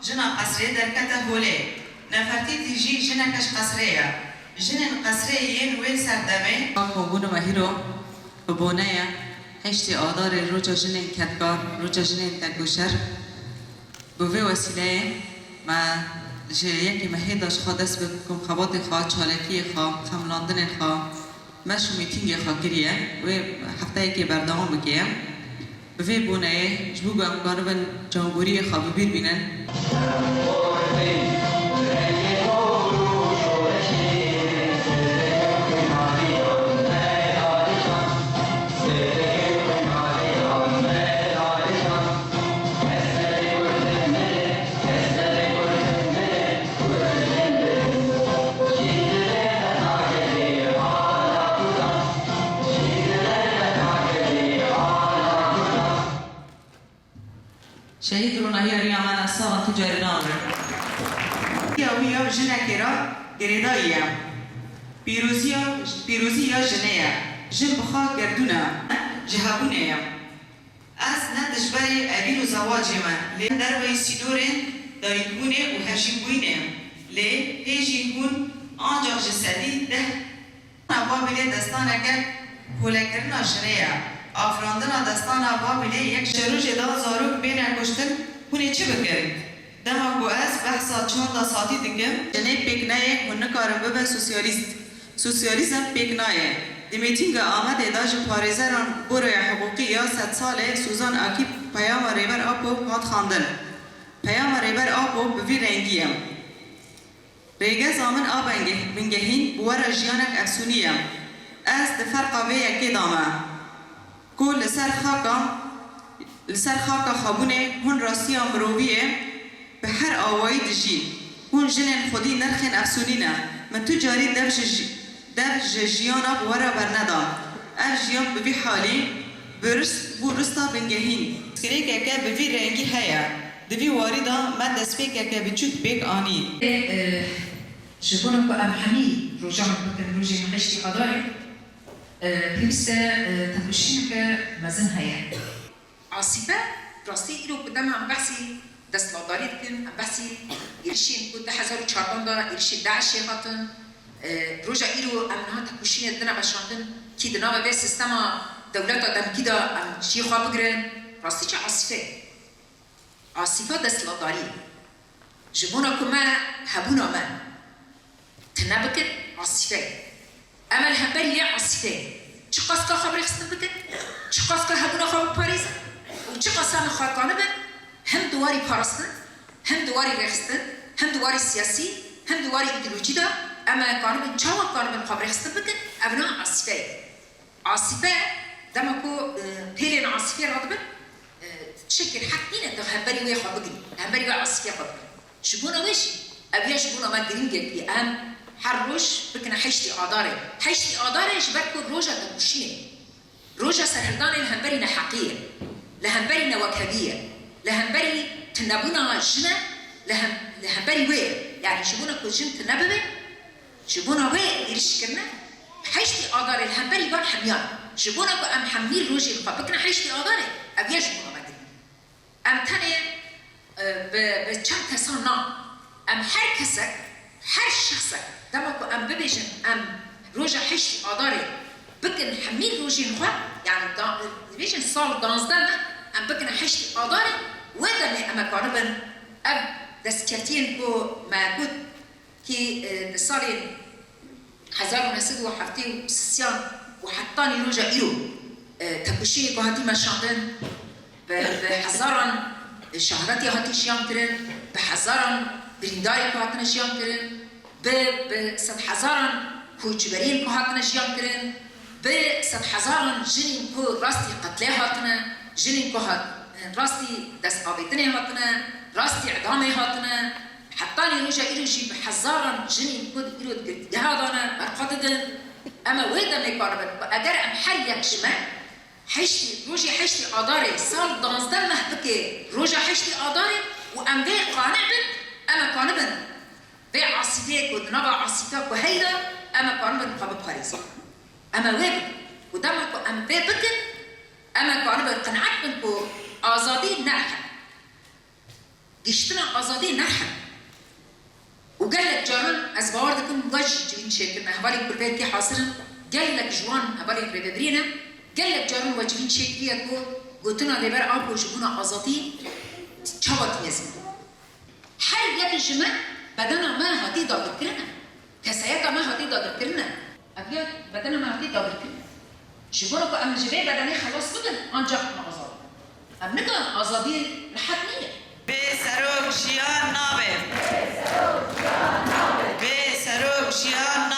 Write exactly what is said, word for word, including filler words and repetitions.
Jina qesrê derkete holê. Nefertîtî jî jineke ji qesrê ye. Jinên qesrê yên wê serdemê. Komûna me hîro bi bone ye heştê Adarê, roja jinên kedkar, roja jinên tekoşer. Bi vê wesîleyê me ji yekê mehê de ji xwe dest bi komxebatê xwe, çalakiyê xwe, xemilandinên xwe, meş û mîtîngê xwe kiriye. Wê hefteyekê berdewam bike. Bi vê boneyê ji bo ku em karibin cangoriyê xwe bi bîr bînin. Şehîd Ronahiya Riya Mena Saxan tu carî namirin. Ya wî ya jinekê re girêdayî ye. Pîroziya, pîrozî ya jinê ye. Jin bi xwe gerdûn e. Ji hebûnê ye. Ez ne dijberê evîn û zewacê me, lê derveyî sînorên dayikbûnê û hejînbûyînê, lê hê jî hûn ancax ji sedî deh Destana Babilê destaneke kolekirina jinê ye. Afirandina destana Babilê yek ji rojê de zarok bêne kuştin, hûn ê çi bikin? Dema ku ez behsa çanda satî dikim, jinê pêk neyê, hûn nikarin bibin sosyalîst. Sosyalîzm pêk nayê. Di mîtînga Amedê de ji parêzeran Buroya Hiqûqî ya Sedsalê Suzan Akîp peyama Rêber Apo hat xwendin. Peyama Rêber Apo bi vî rengî ye. Rêgeza min a benge-, bingehîn bi we re jiyanek efsûnî ye. Ez di ferqa vê yekê de me. Ku li ser xaka, li ser xaka xwebûnê hûn rastiya miroviyê bi her awayî dijîn. Hûn jinên xwedî nirxên efsûnî ne. Min tu carî dev ji ji-, dev ji jiyana bi we re berneda. Ev jiyan bi vî halî, bi rist, bû rista bingehîn. Pirsgirêkeke bi vî rengî heye. Di vî warî de me destpêkeke biçûk pêk anî. Ê, e, ji bona ku em hemî rojan bikin rojên heştê Adarê, e, pêwîst e, e, tevlişîneke mezin heye. Asîfe, rastî îro ku dema em behsî desthilatdarî dikin, em behsî êrişên ku du hezar û çardan de êrişên DAIŞê hatin, e, roja îro em niha tepûşînê didine veşandin, kî di nava vê sîstema dewleta demkî de em cihê xwe bigirin, rastî çi Asîfe ye. Asîfa desthilatdarî. Ji bona ku me hebûna me tune bikin, Asîfe ye. Em ê li hemberî wê Asîfê çiqas ka xwe bi rêxistin bikin, çiqas ka hebûna xwe biparêzin û çiqas em ê xwe kanibin him di warî parastin, him di warî rêxistin, him di warî siyasî, him di warî îdeolojî de em ê kanibin, çawa kanibin xwe bi rêxistin bikin, ev niha Asîfe ye. Asîfe, dema ku, e, pêlên Asîfê radibin, e, tiştekê heq nîne tu hemberî wê xwe bigirî, hemberî wê Asîfê xwe bigirî. Ji bona wê jî, ev ya ji bona me girîngek bî. Em her roj bikine heştê Adarê. Heştê Adarê ji ber ku roja tepûşînê, roja serhildanê li hemberî neheqî ye, li hemberî newekhevî ye, li hemberî tunebûna jin e, li hem-, li hemberî wê ye. Yanî ji bona ku jin tune bibe, Ji bona wê êrîş kirine, heştê Adarê li hemberî van hemiyan. Ji bona ku em hemî rojên xwe bikine heştê Adarê, ev ya ji bona me girîng e. Em tenê, e, bi, bi çend kesan na. Em her kesek, her şexsek, dema ku em bibêjin, em roja heştê Adarê bikin hemî rojên xwe, yanî da-, dibêjin sal danzdeh meh, em bikine heştê Adarê, wê demê em ê kanibin ev destkeftiyên ku me got, Kî, e, di salên hezar û neh sed û heftê û sisiyan û hetanî roja îro, e, tepûşînê ku hatî meşandin, bi, bi hezaran şehadetê hatî jiyan kirin, bi hezaran birîndarê ku hatine jiyan kirin, bi, bi sedhezaran koçberiyên ku hatine jiyan kirin, Bi sedhezaran jinên ku rastî qetlê hatine, jinên ku hat-, rastî destavêtinê hatine, rastî idamê hatine, hetanî roja îro jî bi hezaran jinên ku îro di girtîgeha de ne, ber xwe didin. Em ê wê demê karibin ku eger em her yek ji me heştê, rojê heştê Adarê sal danzdeh meh bike roja heştê Adarê û em vê qane bin, em ê kanibin. Vê asîfê ku di nava asîfa ku heyî de, em ê kanibin xwe biparêzin. Em ê wê bikin. Û dema ku em vê bikin, em ê kanibin qenaet bin ku azadî ne heq e. Gihiştina azadiyê ne rihet. Û gelek caran ez bawer dikim we jî civîn çêkirine, hevalên ku li vê yekê hazir in, gelek ji wan hevalên rêvebiriyê ne, gelek caran we civîn çêkiriye ku gotina Rêber Apo ji bona azadî çawa dîne ziman. Her yek ji me bedena me hatî dagirkirine. Kesayeta me hatî dagirkirine. Ev ya bedena me hatî dagirkirine. Ji bo ku em ji vê bedenê xelas bibin, ancak em azad bin. Em nikan azadiyê rihet nîne. Bê serok jiyan nabe. Bê serok jiyan